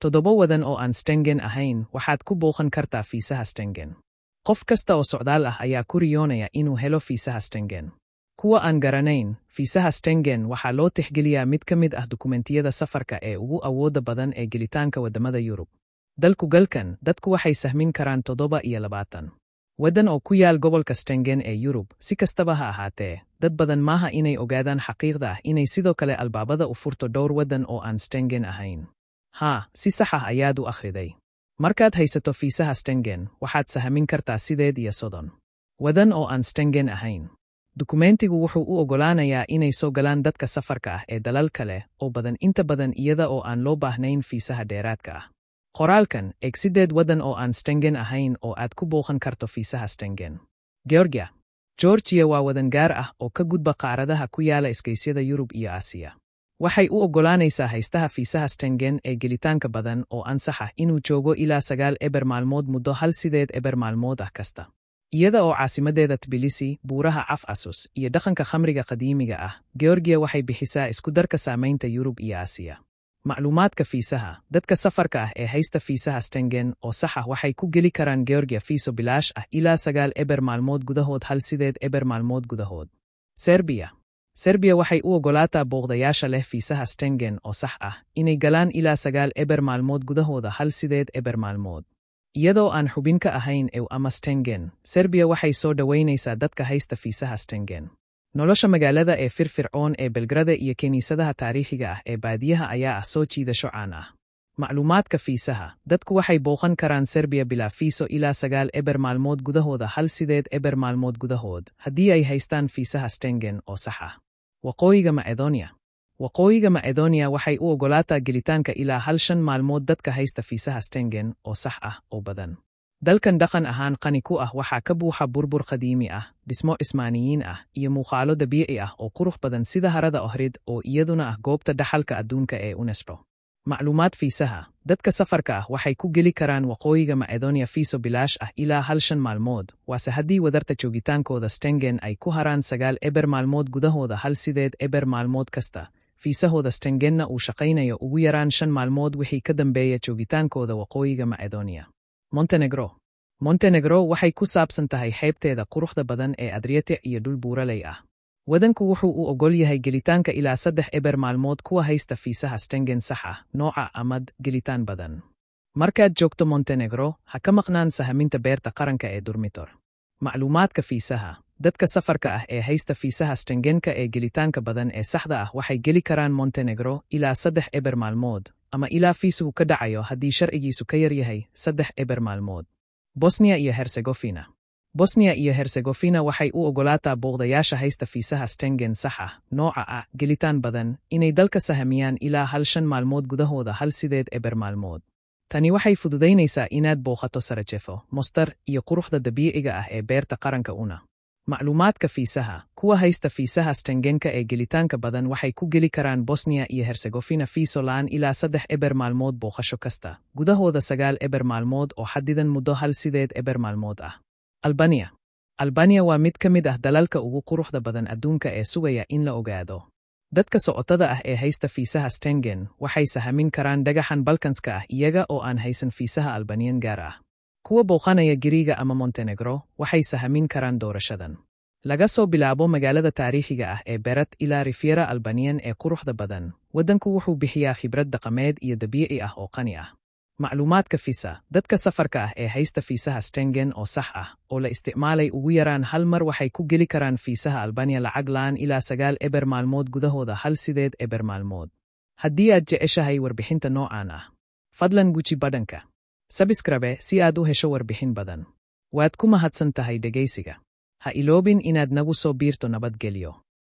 7 wadan oo aan Schengen ahayn waxaad ku booqan kartaa fiisaha Schengen. Qof kasta oo socdaal ah ayaa ku riyoonaya inuu helo fiisaha Schengen. Kuwa aan garanayn, fiisaha Schengen waxaa loo tixgeliyaa mid ka mid ah dukumentiyada safarka ee ugu awoodda badan ee gelitaanka waddamada Yurub. Dalku-galkan, dadku waxay sahmin karaan 27 waddan oo ku yaal gobolka Schengen ee Yurub. Si kastaba ha ahaatee, dad badan maaha inay ogaadaan xaqiiqda ah inay sidoo kale albaabada u furto dhowr waddan oo aan Schengen ahayn. Haa, si sax ah ayaad u akhriday. Markaad haysato fiisaha Schengen, waxaad sahamin kartaa 38 waddan oo aan Schengen ahayn. Dukumentigu wuxuu u oggolaanayaa inay soo galaan dadka safarka ah ee dalal kale oo badan, inta badan iyada oo aan loo baahnayn fiisaha dheeraadka ah. Qoraalkan, eeg 8 waddan oo aan Schengen ahayn oo aad ku booqan karto fiisaha Schengen. Georgia. Georgia waa wadan gaar ah oo ka gudba qaaradaha ku yaala isgeysyada Yurub iyo Aasiya. Waxay u oggolaanaysaa haystaha fiisaha Schengen ee gelitaanka badan oo ansax ah inuu joogo ilaa 9-0 maalmood muddo hal 8-0 maalmood ah kasta. Iyada oo caasimadeeda Tbilisi, buuraha Caucasus, iyo dhaqanka khamriga qadiimiga ah, Georgia waxay bixisaa isku darka saamaynta Yurub iyo Aasiya. Macluumaadka fiisaha: dadka safarka ah ee haysta fiisaha Schengen oo sax ah waxay ku geli karaan Georgia fiiso bilaash ah ilaa 9-0 maalmood gudahood hal 8-0 maalmood gudahood. Serbiya. Serbiya waxay u oggolaataa booqdayaasha leh fiisaha Schengen oo sax ah inay galaan ilaa 9-0 maalmood gudahooda hal 8-0 maalmood. Iyadoo aan xubin ka ahayn EU ama Schengen, Serbiya waxay soo dhoweynaysaa dadka haysta fiisaha Schengen. Nolosha magaalada ee firfircoon ee Belgrade iyo kiniisadaha taariikhiga ah ee baadiyaha ayaa ah soo jiidasho caan ah. Macluumaadka fiisaha: dadku waxay booqan karaan Serbiya bilaa fiiso ilaa 9-0 maalmood gudahooda hal 8-0 maalmood gudahood, haddii ay haystaan fiisaha Schengen oo sax ah. Waqooyiga Macedonia. Waqooyiga Macedonia waxay u oggolaataa gelitaanka ilaa hal 5 maalmood dadka haysta fiisaha Schengen oo sax ah oo badan. Dalkan dhaqan ahaan qani ku ah waxaa ka buuxa burbur qadiimi ah, dhismo Cismaaniyiin ah, iyo muuqaalo dabiici ah oo qurux badan sida harada Ohrid oo iyaduna ah goobta dhaxalka adduunka ee UNESCO. Macluumaad fiisaha: dadka safarka ah waxay ku geli karaan Waqooyiga Macedonia fiiso bilaash ah ilaa hal 5 maalmood, waase haddii wadarta joogitaankooda Schengen ay ku haraan 9-0 maalmood gudahooda hal 8-0 maalmood kasta, fiisahooda Schengenna uu shaqaynayo ugu yaraan 5 maalmood wixii ka dambeeya joogitaankooda Waqooyiga Macedonia. Montenegro. Montenegro waxay ku saabsan tahay xeebteeda quruxda badan ee Adriatic iyo dhul buuraley ah. Wadanku wuxuu u oggol yahay gelitaanka ilaa 3-0 maalmood kuwa haysta fiisaha Schengen sax ah, nooca amad gelitaan badan. Markaad joogto Montenegro, ha ka maqnaan sahaminta beerta qaranka ee Durmitor. Macluumaadka fiisaha: dadka safarka ah ee haysta fiisaha Schengenka ee gelitaanka badan ee saxda ah waxay geli karaan Montenegro ilaa 3-0 maalmood, ama ilaa fiisuhu ka dhacayo haddii sharcigiisu ka yar yahay 3-0 maalmood. Bosnia iyo Herzegovina. Bosnia iyo Herzegovina waxay u oggolaataa booqdayaasha haysta fiisaha Schengen sax ah, nooca A, gelitaan badan, inay dalka sahamiyaan ilaa hal 5 maalmood gudahooda hal 8-0 maalmood. Tani waxay fududaynaysaa inaad booqato Sarajevo, Mostar, iyo quruxda dabiiciga ah ee beerta qaranka una. Macluumaadka fiisaha: kuwa haysta fiisaha Schengenka ee gelitaanka badan waxay ku geli karaan Bosnia iyo Herzegovina fiiso la'aan ilaa 3-0 maalmood booqasho kasta, gudahooda 9-0 maalmood oo xadidan muddo hal 8-0 maalmood ah. Albania. Albania waa mid ka mid ah dalalka ugu quruxda badan adduunka ee sugaya in la ogaado. Dadka socotada ah ee haysta fiisaha Schengen waxay sahamin karaan dhagaxan Balkanska ah iyaga oo aan haysan fiisaha Albanian gaar ah. Kuwa booqanaya Giriiga ama Montenegro waxay sahamin karaan doorashadan. Laga soo bilaabo magaalada taariikhiga ah ee Berat ilaa Riviera Albanian ee quruxda badan, waddanku wuxuu bixiyaa khibrad dhaqameed iyo dabiici ah oo qani ah. Macluumaadka fiisa: dadka safarka ah ee haysta fiisaha Schengen oo sax ah oo la isticmaalay ugu yaraan hal mar waxay ku geli karaan fiisaha Albania lacag la'aan ilaa 9-0 maalmood gudahooda hal 8-0 maalmood. Haddii aad jeceshahay warbixinta noocaan ah, fadlan guji badhanka Subscribe si aad u hesho warbixin badan. Waad ku mahadsan tahay dhegaysiga. Ha iloobin inaad nagu soo biirto. Nabadgelyo.